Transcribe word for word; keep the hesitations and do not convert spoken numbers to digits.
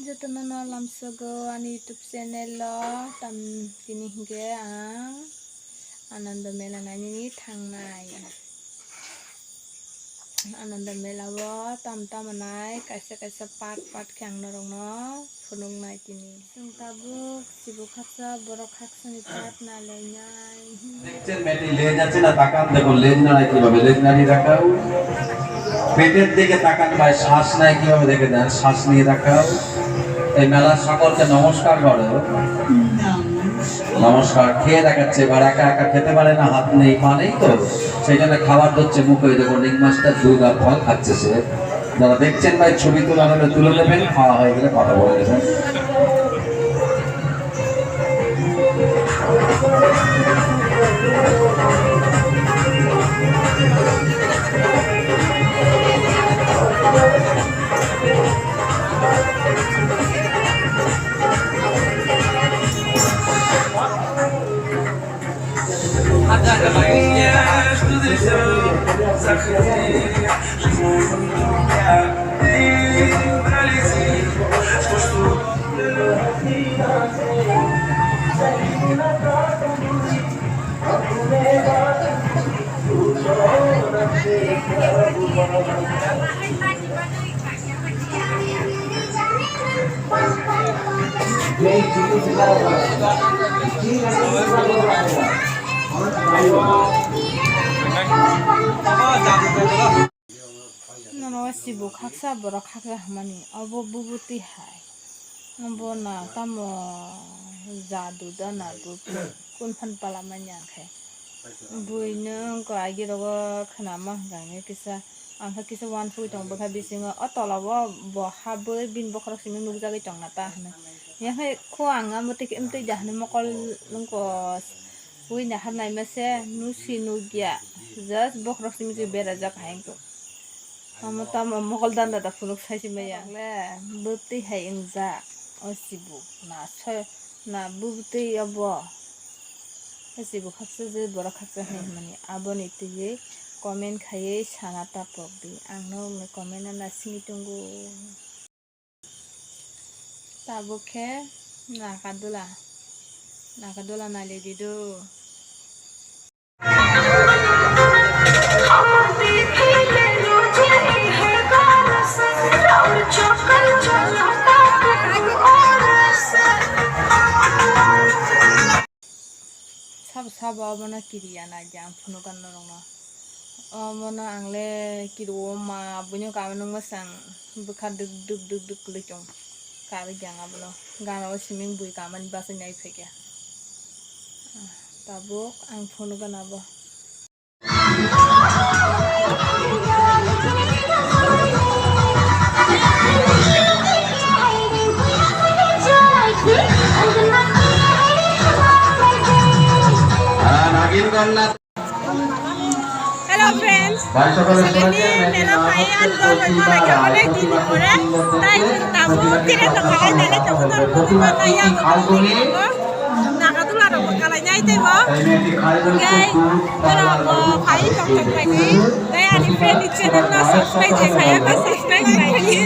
Jotono no lamsogo ani YouTube channel o tam tini hinkhe ang Ananda Mela nainani thangnai. Ananda Mela o tam tamo nai kaisa kaisa part part khe ang norokno phunuknai tini. Chwng tabuk Sibu khaksa, borok khaksani part nalainai. দেখছেন মেয়েটি লেজ আছে না, তাকান, দেখো লেজ নাড়ায় কিভাবে, লেজ নাড়িয়ে দেখাও। পেটের দিকে তাকান ভাই, শ্বাস নেয় কিভাবে, দেখে দেন, শ্বাস নিয়ে দেখাও। এই মেলার সকলকে নমস্কার করো। নমস্কার। খেয়ে দেখাচ্ছে, এবার একা একা খেতে পারে না, হাত নেই, পা নেই তো, সেই জন্য খাবার ধরছে মুখে, ওই দেখো নিংমাছটা দুধ আর ফল খাচ্ছে সে। যারা দেখছেন ভাই, ছবি তোলা হলে তুলে নেবেন, খাওয়া হয়ে গেলে কথা বলে নেবেন। Nono sibu khaksa borok khaksa hwnmani, obo bubutwi hai. Obo na tamo jadu da na bubutwi kun phan pala manya khe. Buino wngkha agi rogo khwnama hwnkha hwnkhe kisa, ang khe kisa uansugwi tongo bwkha bisingo. O tola o bo habwi bini bokhorok simi nukjagwi tongna ta hwnwi. Yang khe kho ang amo twi khe mtwi da hwnwi mokol wngkha. Ui nahar naima se nusi nukya, just bokhorok simi se berajak hai wngkha. Omo tamo mokol danda da phunuk sai se maya. Le bwtwi hai wngjak o sibu na so na bwtwi obo. O sibu khaksa je borok khaksa hai hwnmani aboni twiwi comment khaiwi sana ta pokdi. Ang no comment no nasingwi tongo. Tabuk khe nakadula, nakadula nailai di do. Sabo sabo abono kiriya naidi ang phunukgwi norokno. Omono ang le kirio ma buino kama nung bwsang bwkha duk duk duk duk kwlwi tong. Karwi di ang abono. Gana o siming bui kamani bachai nai phaikha. Tabuk ang phunukgwi nabo. Hello friends, sini neno phai ang dol bai mana kya bole tini pore, tai tamo tire to khalai nai to utor ko ma kaya ko. Nakadula rok bo kalai nai tei bo. Kei oro bo phai tong tong bai ni. Tei ani friend ni channel no subscribe khe khaya khe subscribe khlai di.